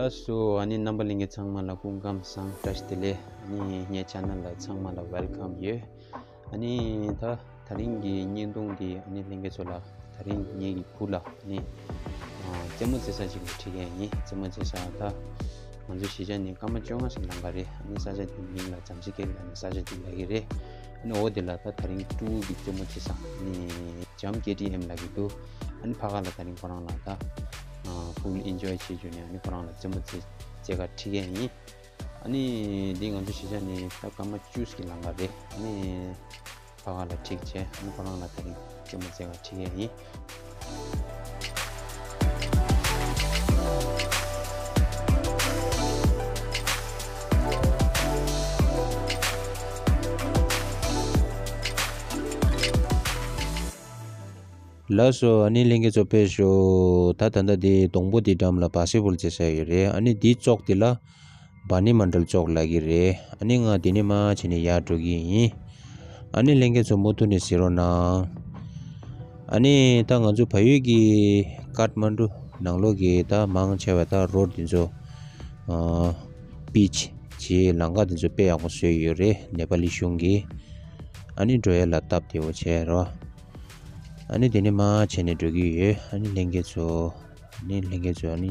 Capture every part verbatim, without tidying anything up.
ལགས་སོ། ཨ་ནི་རྣམ་པ་ལྷན་རྒྱས་ཚང་མ་ལ་སྐུ་ཁམས་བཟང་། བཀྲ་ཤིས་བདེ་ལེགས། ཨ་ནི་ངའི་ཆེ་ནལ་ལ་ཚང་མ་ལ་ཝེལ་ཀམ་ཡོད། ཨ་ནི་ད་དེ་རིང་གི་བརྙན་ཐུང་འདི་ཨ་ནི་ལྷན་རྒྱས་ཚོ་ལ། དེ་རིང་ངེད་ཀྱི་བུ་ལ་ཨ་ནི་ཨ་རྩེད་མོ་རྩེ་ས་ཅིག་ལ་ཁྲིད་མཁན་ཡིན། རྩེད་མོ་རྩེ་ས། ད་ང་ཚོ་གཞིས་ཆགས་ནས་སྐར་མ་བཅོ་ལྔ་ཞིག་ལམ་ཁ་རེད། ཨ་ནི་ས་ཆ་དེའི་མིང་ལ་འཇམ་སེང་གེ་ལབ་ནས་ས་ཆ་དེ་ལབ་ཀྱི་རེད། ཨ་ནི་འོ་དེ་ལ་ད་དེ་རིང་ཀྲུའུ་གི་རྩེད་མོ་རྩེ་ས་ཨ་ནི་འཇམ་ཀེ་ཊི་ཨེམ་ལབ་ཀྱི་འདུག་ཨ་ནི་ཕ་ག་ལ་དེ་རིང་ཁོ་རང་ལ་ད་ཨ་ཕུལ་ཨེན་ཇོའི་བྱེད་རྒྱུ་ནས། ཨ་ནི་ཁོ་རང་ལ་རྩེད་མོ་རྩེ་རྩེ་ག་ཁྲིད་མཁན་ཡིན། ཨ་ནི་འདི་ང་ཚོ་གཞིས་ཆགས་ནས་ད་སྐར་མ་བཅུ་ཞིག་ལམ་ཁ་རེད། ཨ་ནི་ཕ་ག་ལ་ཁྲིད་བྱས། ཨ་ནི་ཁོ་རང་ལ་དེ་རིང་རྩེད་མོ་རྩེ་ག་ཁྲིད་མཁན་ཡིན། ལགས་སོ། ཨ་ནི་ལྷན་རྒྱས་ཚོ་ཕེབས་ཤོག་ད་ད་ལྟ་འདི་སྡོང་པོ་འདི་འགྲམ་ལ་བཱ་སི་ཀེ་ཊི་བོལ་རྩེ་ས་ཡོད་རེད། ཨ་ནི་འདི་ཙོག་འདི་ལ་བྷ་ནི་མན་ཌལ་ཙོག་ལབ་ཀྱི་རེད། ཨ་ནི་ང་འདི་ནས་མར་བྱས་ནས་ཡར་འགྲོ་གི་ཡིན། ཨ་ནི་ལྷན་རྒྱས་ཚོ་མུ་མཐུད་ནས་གཟིགས་རོགས་གནང་། ཨ་ནི་ད་ང་ཚོ་བལ་ཡུལ་གྱི་ཀཏ་མན་ཌུ་ནང་ལོགས་ཀྱི་ད་མང་ཆེ་བ་ད་རོཌ་འདི་ཚོ་ཨ་བིཆ་གྱི་ལམ་ཁ་འདི་ཚོ་དཔེ་ཡག་པོ་བཟོས་ཡོད་རེད། ནེ་པ་ལི་གཞུང་གིས། ཨ་ནི་འགྲོ་ཡ་ལ་སྟབས་བདེ་བོ་བྱས་རོགས། ཨ་ནི་དེ་ནས་མར་བྱས་ནས་འགྲོ་གི་ཡོད། ཨ་ནི་ལྷན་རྒྱས་ཚོ། ཨ་ནི་ལྷན་རྒྱས་ཚོ་ཨ་ནི་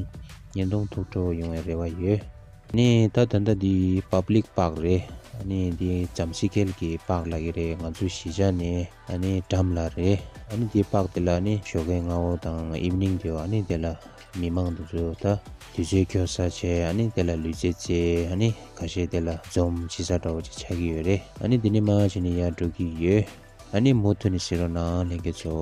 བརྙན་ཐུང་ཐུགས་སྤྲོ་ཡོང་བའི་རེ་བ་ཡོད། ཨ་ནི་ད་ད་ལྟ་འདི་པབ་ལིག་པཱག་རེད། ཨ་ནི་འདི་འཇམ་སེང་གེ་གི་པཱག་ལབ་ཀྱི་རེད། ང་ཚོ་གཞིས་ཆགས་ནས་ཨ་ནི་འགྲམ་ལ་རེད། ཨ་ནི་འདི་པཱག་དེ་ལ་ཨ་ནི་ཞོགས་ཀའི་སྔ་པོ་དང་ཨིབ་ནིང་དེ་བ་ཨ་ནི་དེ་ལ་མི་མང་དེ་ཚོ་ད་དུས་ཚོད་འཁྱོལ་ས་བྱས། ཨ་ནི་དེ་ལ་ལུས་རྩལ་རྩེ། ཨ་ནི་ཁ་ཤས་དེ་ལ་འཛོམས་བྱེད་ས་འདྲ་བོ་ཅིག་ཆགས་ཀྱི་ཡོད་རེད། ཨ་ནི་འདི་ནས་མར་བྱས་ནས་ཡར་འགྲོ་གི་ཡོད། ཨ་ནི་མུ་མཐུད་ནས་གཟིགས་རོགས་གནང་ལྷན་རྒྱས་ཚོ།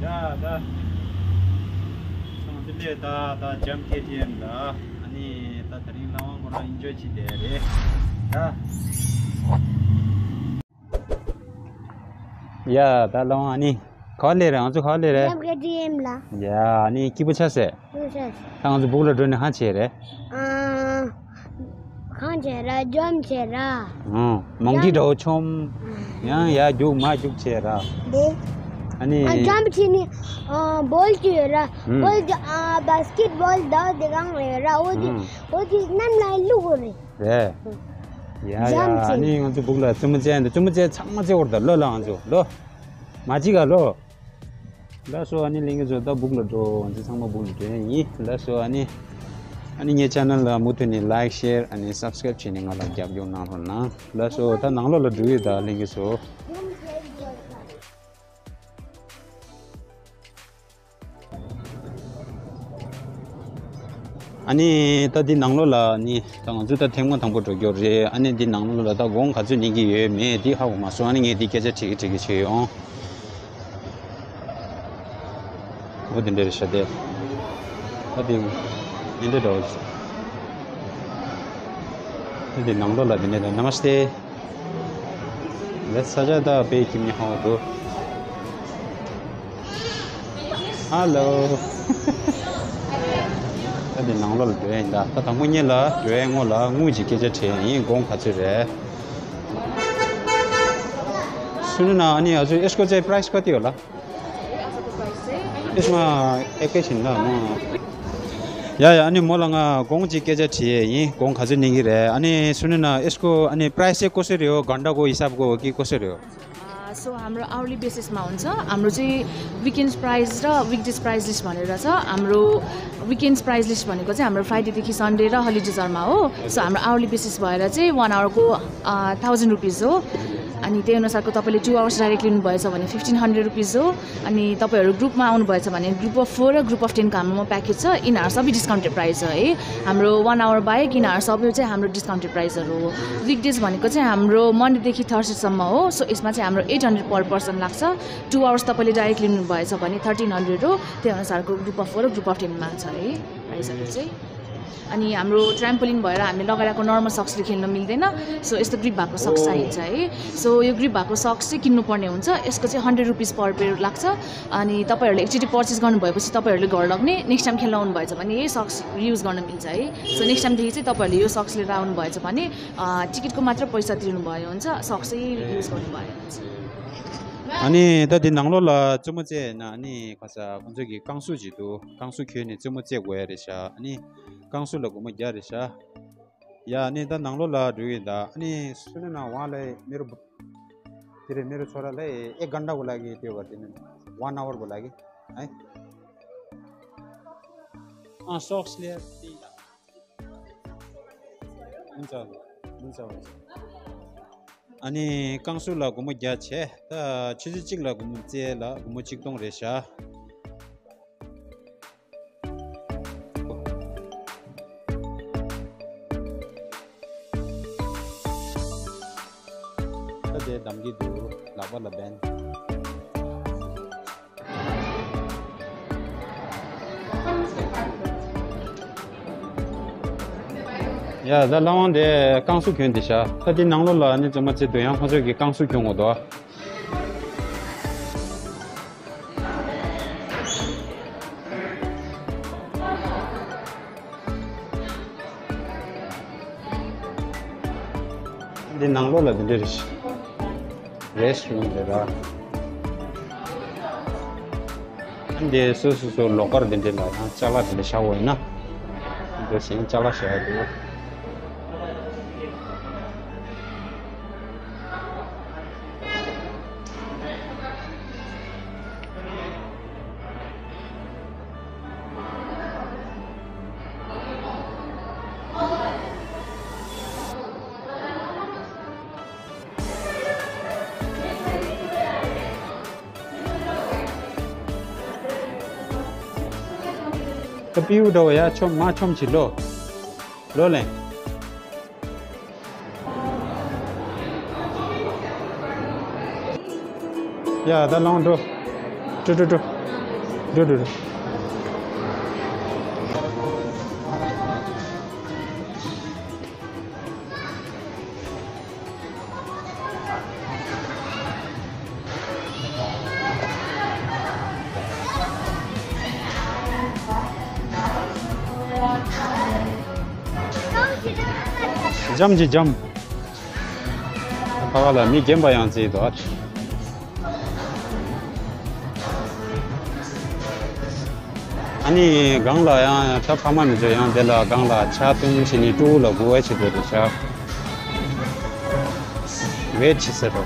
ཡ་ད། ཚང་མ་བདེ་ལེགས། ད་ད་འཇམ་ཀེ་ཊི་ཨེམ་ལ་ཨ་ནི་ད་དེ་རིང་ལྷ་དབང་ཁོ་རང་ཨེན་ཇོའི་བྱེད་བསྡད་རེད་ད། ཡ་ད་ལོང་ཨ་ནི་ག་པར་སླེབས་རེད། ང་ཚོ་ག་པར་སླེབས་རེད། ཡབ་ག་ཌི་ཨེམ་ལ། ཡ་ཨ་ནི་སྐྱིད་པོ་ཆགས་སོང་། སྐྱིད་པོ་ཆགས་སོང་། ད་ང་ཚོ་སྦུག་ལ་འགྲོ་ནས་གང་བྱས་རེད། ཨ། གང་བྱས་ར། འཇམ་བྱས་ར། ཨང་། མོང་ཀི་འདྲ་བོ་མཆོངས། ཡང་ཡར་རྒྱུག་མར་རྒྱུག་བྱས་ར། འདི། ཨ་ནི། ཨ་འཇམ་བྱས་ནི། ཨ་བོལ་ཅིག་ཡོད་ར། ཨང་། བོལ་ཅིག་ཨ་བ་སི་ཀེ་ཊི་བོལ་ད་དེ་གང་རེད་ར། འོ་དེ། ཨང་། འོ་དེ་གནམ་ལ་བླུག་དགོས་རེད། རེད། ཡ་ཡ། འཇམ་ཅན། ཨ་ནི་ང་ཚོ་སྦུག་ལ་རྩེད་མོ་རྩེ་ཡ་འདི། རྩེད་མོ་རྩེ་ཚང་མ་རྩེ་བར་ད་ལོ་ལ་ང་ཚོ་ལོ། མ་གཅིག་ག་ལོ། ལགས་སོ། ཨ་ནི་ལྷན་རྒྱས་ཚོ་ད་སྦུག་ལ་འགྲོ། ང་ཚོ་ཚང་མ་སྦུག་ལ་འགྲོ་ཡ་ཡིན། ལགས་སོ། ཨ་ནི། ཨ་ནི་ངའི་ཆེ་ནལ་ལ་མུ་མཐུད་ནས་ལའིཀ་ཤེར་ཨ་ནི་སབ་སི་ཀ་རེབ་བྱས་ནས་ང་ལ་རྒྱབ་སྐྱོར་གནང་རོགས་གནང་། ལགས་སོ། ད་ནང་ལོགས་ལ་འགྲོ་ཡོད་ད་ལྷན་རྒྱས་ཚོ། ཨ་ནི་ད་འདི་ནང་ལོགས་ལ་ནི་ད་ང་ཚོ་ད་ཐེངས་མ་དང་པོ་འགྲོ་རྒྱུ་རེད། ཨ་ནི་འདི་ནང་ལོགས་ལ་ད་གོང་ག་ཚོད་ཉན་གྱི་ཡོད་མེད་འདི་ཧ་གོ་མ་སོང་། ཨ་ནི་ངས་འདི་སྐད་ཆ་དྲི་གི་དྲི་གི་བྱས་ཡོང་། འོ་དེ་འདྲ་རེད་ཤག་དེ། ད་འདི་འདི་འདྲ་འདྲ་བོ་ཞིག་ད་འདི་ནང་ལོགས་ལ་འདི་འདྲ་འདྲ། ནམ་སྟེ། ལས་ས་ཆ་ད་དཔེ་ཁྱིམ་ཉག་ཧོ་འདུག་ཧ་ལོ། ད་འདི་ནང་ལོགས་ལ་འགྲོ་ཡ་ཡིན་ད། ད་དང་པོ་ཉིད་ལ་འགྲོ་ཡའི་སྔོན་ལ་དངུལ་གྱི་སྐད་ཆ་དྲིས་ཡིན། གོང་ག་ཚོད་རེད། སུ་ནུ་ན་ཨ་ནི་ཨ་ཚོ་ཨེ་སྐོ་ཙེ་པ་རའེ་སི་ག་དེ་ཡོད་ལ། ཨེ་སི་མ་ཨེ་ཀེ་ཤིན་ལ་མོ། ཡ་ཡ། ཨ་ནི་མོ་ལ་ང་གོང་གཅིག་སྐད་ཆ་དྲིས་ཡས་ཡིན། གོང་ག་ཚོད་ཉན་གི་རེད། ཨ་ནི་སུ་ནི་ན་ཨེ་སྐོ་ཨ་ནི་པ་རའེ་སི་ཅེག་ཀོ་སོ་རེད་ཡོད། གྷན་ཊ་ཀོ་ཧི་སབ་ཀོ་ཀི་ཀོ་སོ་རེད་ཡོད། सो हाम्रो आवरली बेसिसमा हुन्छ। हाम्रो चाहिँ विकेन्ड्स प्राइस र विकडेज प्राइस लिस्ट भनेर छ। हाम्रो विकेन्ड्स प्राइस लिस्ट भनेको चाहिँ हाम्रो फ्राइडेदेखि सन्डे र होलिडेजहरूमा हो। सो हाम्रो आवरली बेसिस भएर चाहिँ वान आवरको थाउजन्ड रुपिज हो। अनि त्यही अनुसारको तपाईँले टु आवर्स डाइरेक्ट लिनुभएछ भने फिफ्टिन हन्ड्रेड रुपिज हो। अनि तपाईँहरू ग्रुपमा आउनुभएछ भने ग्रुप अफ फोर र ग्रुप अफ टेनको हाम्रोमा प्याकेज छ। यिनीहरू सबै डिस्काउन्टेड प्राइस हो है। हाम्रो वान आवर बाहेक यिनीहरू सबै चाहिँ हाम्रो डिस्काउन्टेड प्राइसहरू हो। विकडेज भनेको चाहिँ हाम्रो मन्डेदेखि थर्सडेसम्म हो। सो यसमा चाहिँ हाम्रो एट हन्ड्रेड पर पर्सन लाग्छ। टु आवर्स तपाईँले डाइरेक्ट लिनुभएछ भने थर्टिन हन्ड्रेड हो। त्यही अनुसारको ग्रुप अफ फोर र ग्रुप अफ टेनमा छ है प्राइसहरू चाहिँ। अनि हाम्रो ट्राम्पोलिन भएर हामीले लगाइरहेको नर्मल सक्सले खेल्न मिल्दैन। सो यस्तो ग्रिप भएको सक्स चाहिन्छ है। सो यो ग्रिप भएको सक्स चाहिँ किन्नुपर्ने हुन्छ। यसको चाहिँ हन्ड्रेड रुपिज पर पेयर लाग्छ। अनि तपाईँहरूले एकचोटि पर्चेस गर्नुभएपछि तपाईँहरूले घर लग्ने, नेक्स्ट टाइम खेल्न आउनुभएछ भने यही सक्स युज गर्न मिल्छ है। सो नेक्स्ट टाइमदेखि चाहिँ तपाईँहरूले यो सक्स लिएर आउनुभएछ भने अ, टिकटको मात्र पैसा तिर्नुभयो हुन्छ, सक्स चाहिँ युज गर्नुभयो हुन्छ। अनि ད་འདི་ནང་ལོགས་ལ་བཙུན་མོ་བཅས་ན་ནི་ཁ་ས་ཁོང་ཚོ་གི་རྐང་གསུག་ཅིག་འདུག་རྐང་གསུག་གྱོན་ནས་བཙུན་མོ་བཅས་དགོས་ཡ་རེད་ཤག་ཨ་ནི་རྐང་གསུག་ལ་སྒོར་མོ་བརྒྱ་རེད་ཤག་ཡ་ཨ་ནི་ད་ནང་ལོགས་ལ་འགྲོ་གི་ཡིན་ད། ཨ་ནི་སུ་ནི་ན་ཝང་ལ་མེ་རུ་དེ་རེད། མེ་རུ་ཚོ་ར་ལ་ཨེ་གན་ཌ་གོ་ལ་གི་དེ་བར་དེ་ནི་ཝན་ཨ་ཝར་གོ་ལ་གི་ཨ་ཨ་སོགས་ལེ་དེ་ཡིན་ད། ཨ་ནི་རྐང་གསུག་ལ་སྒོར་མོ་བརྒྱ་བྱས། ད་ཆུ་ཚོད་གཅིག་ལ་སྒོར་མོ་རྩེ་ལ་སྒོར་མོ་གཅིག་སྟོང་རེད་ཤག་ད་དེ་འདམ་གྱི་འདུག་ལག་པ་ལ་བན། ཡ་ད་ལྷ་དབང་དེ་རྐང་གསུག་གྱོན་དེ་ཤག་ད་དེ་ནང་ལོགས་ལ་ནི་བཙུན་མ་ཚེ་སྟོན་ཡང་ཁོང་ཚོས་ཀྱི་རྐང་གསུག་གྱོན་དགོས་འདུག་འདི་ནང་ལོགས་ལ་འདི་འདྲ་རེད་ཤག་རེ་སི་ཊི་རུམ་རེད་ར། འདི་སོ་སོ་སོ་ལོ་ཀར་འདི་འདྲ་ལ་ཡང་ཅ་ལག་འདི་འདྲ་བཞག་དགོས་ཡིན་ན། འདི་ཞིང་ཅ་ལག་བཞག་ཡ་འདུག་ད་པིའུ་འདྲ་བོ་ཡ་ཆོམ་མ་ཆོམ་ཆི་ལོ། ལོ་ལེན། ཡ་ད་ལོང་འགྲོ། འགྲོ་འགྲོ་འགྲོ། འགྲོ་འགྲོ་འགྲོ། འཇམ་གྱི་འཇམ། ཕ་ག་ལ་མི་རྒན་པ་ཡང་བརྩིས་འདུག་ཨ་ནི་སྒང་ལ་ཡང་ད་ཕ་མ་མི་ཚོ་ཡང་དེ་ལ་སྒང་ལ་ཕྱག་སྟོན་བྱས་ནས་ཀྲུའུ་ལ་སྒུག་པ་བྱེད་འདོད་འདུག་ཤག་ཝེཊ་བྱེད་ཟེར་རོ།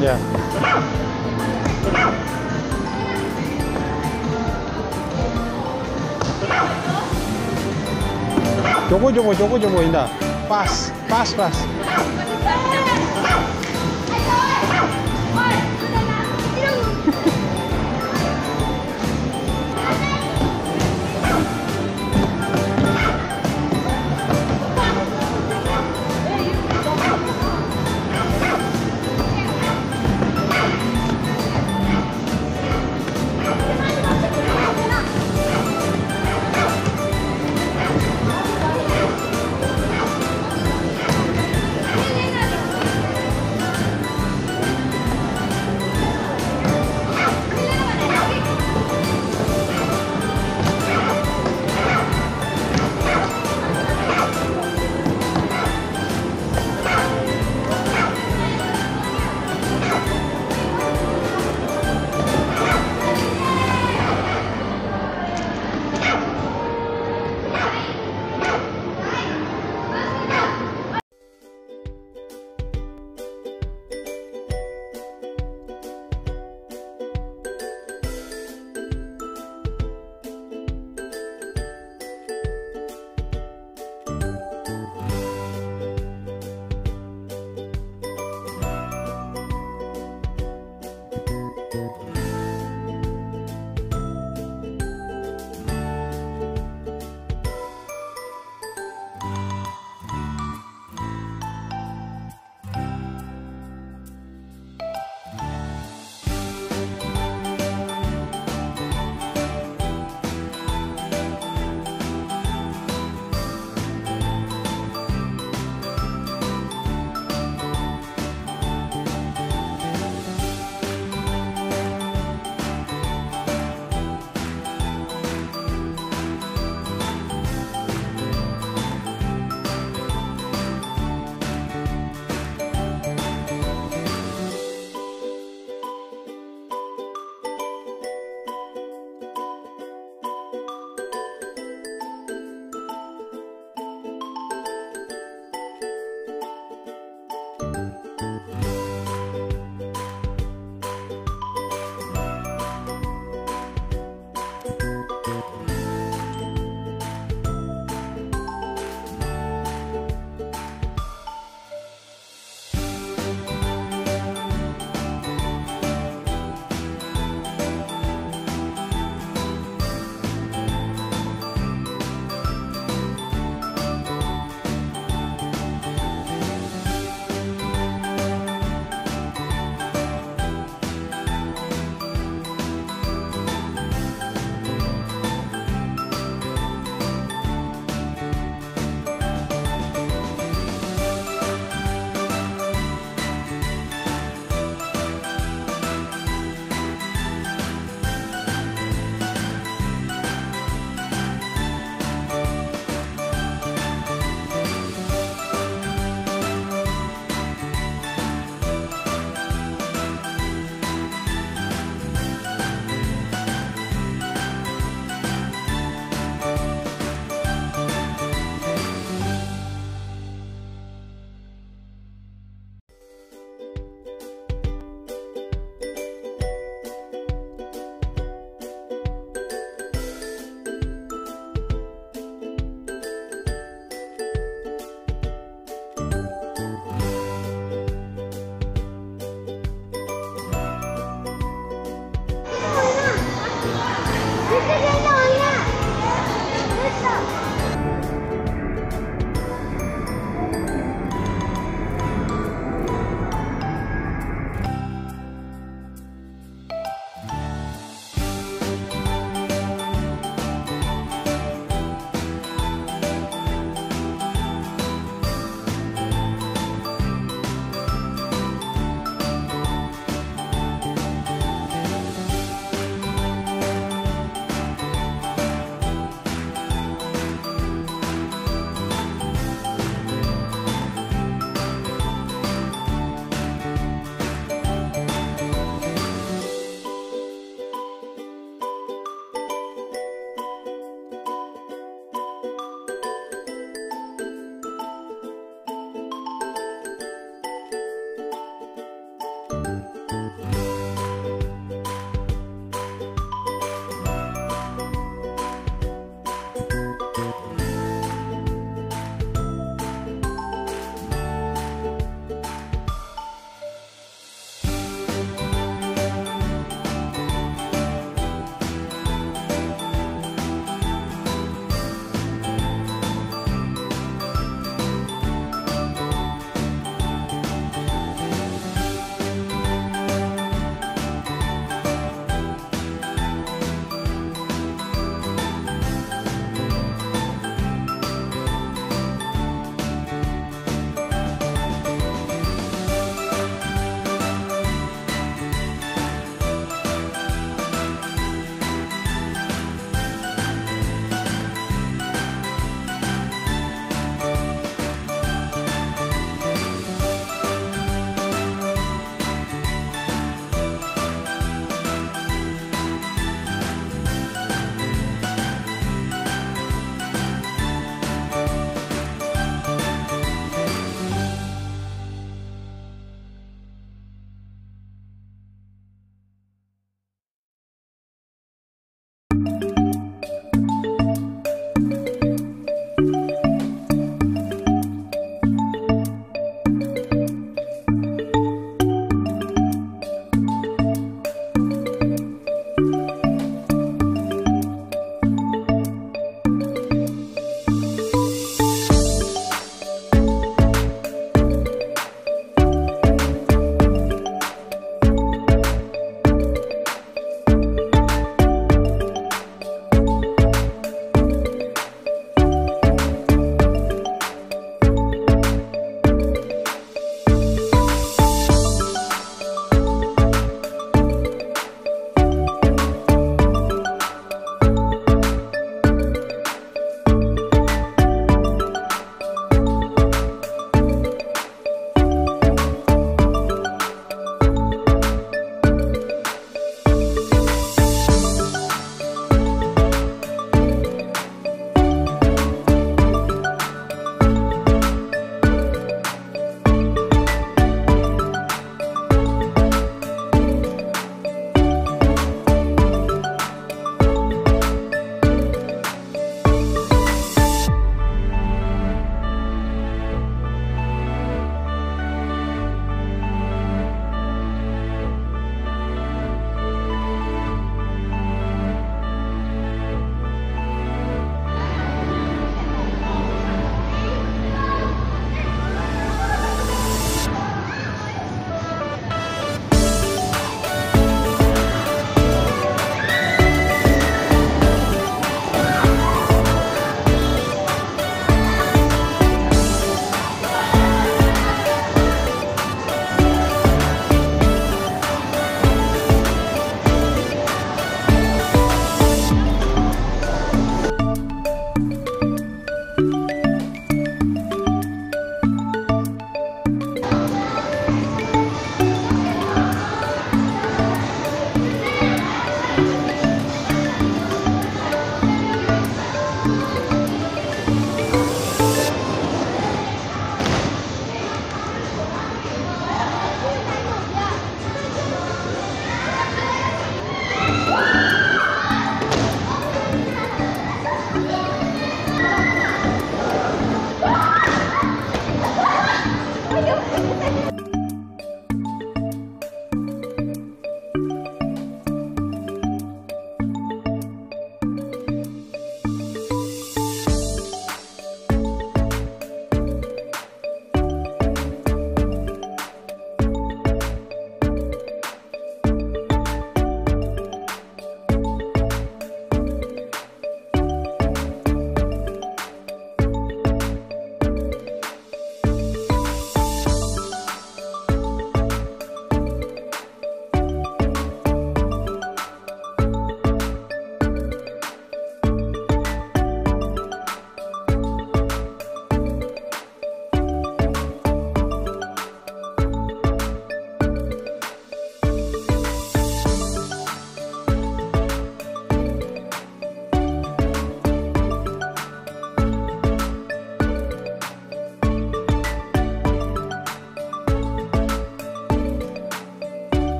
Yeah. མགྱོགས་པོ་མགྱོགས་པོ་མགྱོགས་པོ་མགྱོགས་པོ་ཡིན་ད། Fast, fast, fast.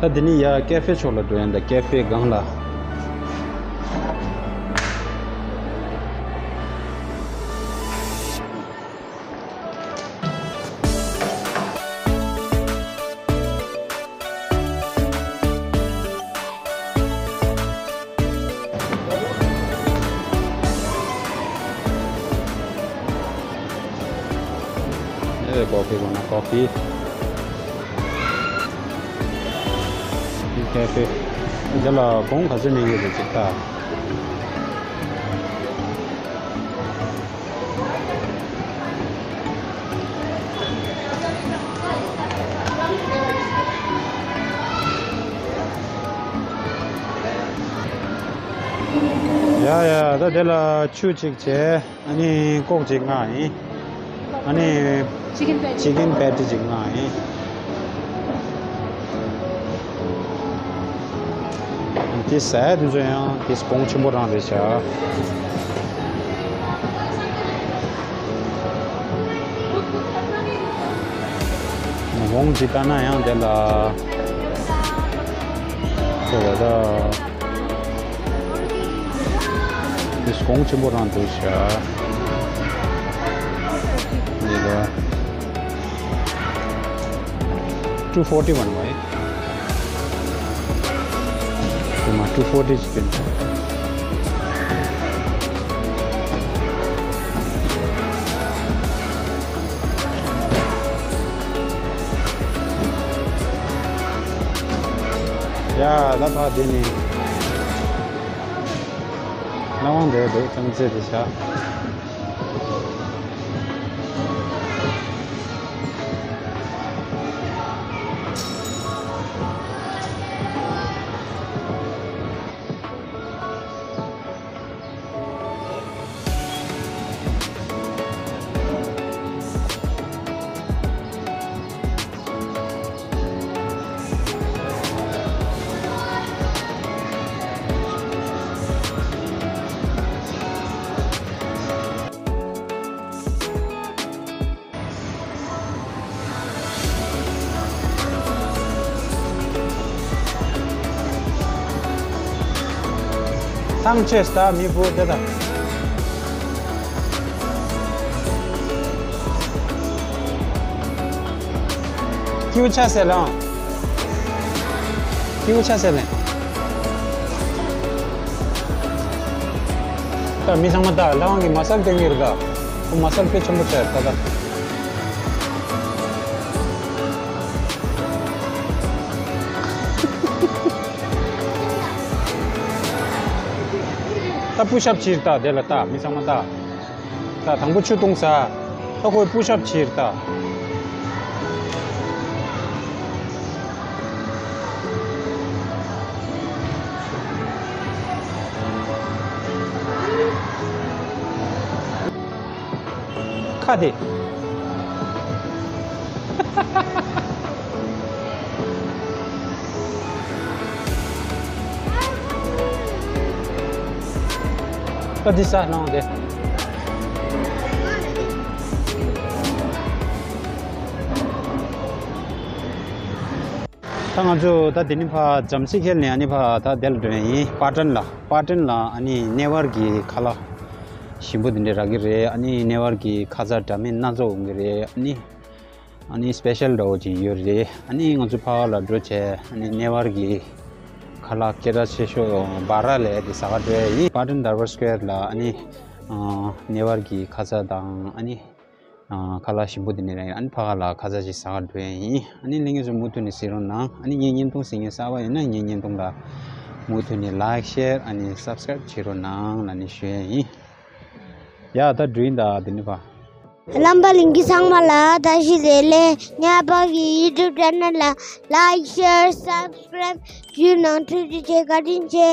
ད་འདི་ནི་ཡ་ཀེ་ཧྥེ་ཕྱོགས་ལ་འགྲོ་ཡ་ཡིན། ད་ཀེ་ཧྥེ་སྒང་ལ། ཨེ་ཀོ་ཕི་གོ་ན་ཀོ་ཕི། ཀེ་ཧྥེ། འདི་ལ་གོང་ག་ཚོད་ནས་ཡོད་རེད་ཅིག་ལྟ། ཡ་ཡ། ད་དེ་ལ་ཆུ་གཅིག་བྱས། ཨ་ནི་ཀོག་གཅིག་མངགས་ཡིན། ཨ་ནི་ཅི་ཀིན་པེ་ཅི་ཀིན་པེ་ཏི་གཅིག་མངགས་ཡིན། དེ་ཟས་དེ་ཚོ་ཡང་དེ་གོང་ཆེན་པོ་རང་རེད་བྱ། གོང་ཇི་ལྟ་ན་ཡང་དེ་ལ་ཁོ་ལ་ད་དེ་གོང་ཆེན་པོ་རང་འདུག་བྱ། འདི་ལ་two forty one བ་ཡིན། དེ་མ་two forty ཅིག་སྟོན། ཡ་ལ་ཕ་དེ་ནི་ལ་དབང་འདྲ་འདུག་ཙང་ཙེ་དེ་བྱ། ཐང་ཆད་ད་མི་བུ་དེ་དང་། ཀྱིའུ་ཆ་ཟེར་ལང་། ཀྱིའུ་ཆ་ཟེར་ལེ། ད་མི་ཚང་མ་ད་ལྷ་དབང་གི་མ་སལ་སྟོན་གྱི་རེད་ད། ཁོ་མ་སལ་དཔེ་ཆེན་པོ་ཆགས་ད་ད། ད་པུ་ཤ་ཕྱིར་ད་དེ་ལ་ད་མི་ཚང་མ་ད། ད་དང་པོ་ཆུ་བཏུང་ས། ད་ཁོས་པུ་ཤ་ཕྱིར་ད། ཁ་དེ། ད་འདི་ས་ལོང་དེ། ད་ང་ཚོ་ད་དེ་ནི་ཕ་འཇམ་སི་ཁེལ་ནས་ཨ་ནི་ཕ་ད་དེ་ལ་འགྲོ་ཡ་ཡིན། པ་ཏན་ལ། པ་ཏན་ལ་ཨ་ནི་གནས་བར་གྱི་ཁ་ལག་ཞིམ་པོ་དེ་འདྲ་རག་གི་རེད། ཨ་ནི་གནས་བར་གྱི་ཁ་ཟས་འདྲ་མིན་སྣ་ཚོགས་ཡོང་གི་རེད། ཨ་ནི་ཨ་ནི་སྤེ་ཤལ་འདྲ་བོ་ཅིག་ཡོད་རེད། ཨ་ནི་ང་ཚོ་ཕ་ག་ལ་འགྲོ་བྱས་ཨ་ནི་གནས་བར་གྱི་ཁ་ལག་སྐད་གྲགས་ཆེ་ཤོས་བྷ་ར་ལས་དེ་ཟ་ག་འགྲོ་ཡ་ཡིན། པ་ཏན་དར་བར་སྐུ་ཝེར་ལ་ཨ་ནི་ཨ་གནས་བར་གྱི་ཁ་ཟས་དང་ཨ་ནི་ཨ་ཁ་ལག་ཞིམ་པོ་དེ་ནས་རེད། ཨ་ནི་ཕ་ག་ལ་ཁ་ཟས་ཅིག་ཟ་ག་འགྲོ་ཡ་ཡིན། ཨ་ནི་ལྷན་རྒྱས་ཚོ་མུ་མཐུད་ནས་གཟིགས་རོགས་གནང་། ཨ་ནི་ངའི་བརྙན་ཐུང་གཟིགས་མཁན་གསར་པ་ཡིན་ན་ངའི་བརྙན་ཐུང་ལ་མུ་མཐུད་ནས་ལའིཀ་ཤེར་ཨ་ནི་སབ་སི་ཀ་རེབ་བྱེད་རོགས་གནང་ལབ་ནས་ཞུ་ཡ་ཡིན། ཡ་ད་འགྲོ་ཡིན་ད་དེ་ནི་ཕ། རྣམ་པ་ལྷན་རྒྱས་ཚང་མ་ལ་བཀྲ་ཤིས་བདེ་ལེགས། ཉག་པ་གི་ཡུ་ཊུབ་ཆེ་ནལ་ལ་ལའིཀ་ཤེར་སབ་སི་ཀ་རེབ་ཞུ་གནང་། ཐུགས་རྗེ་ཆེ། བཀའ་དྲིན་ཆེ།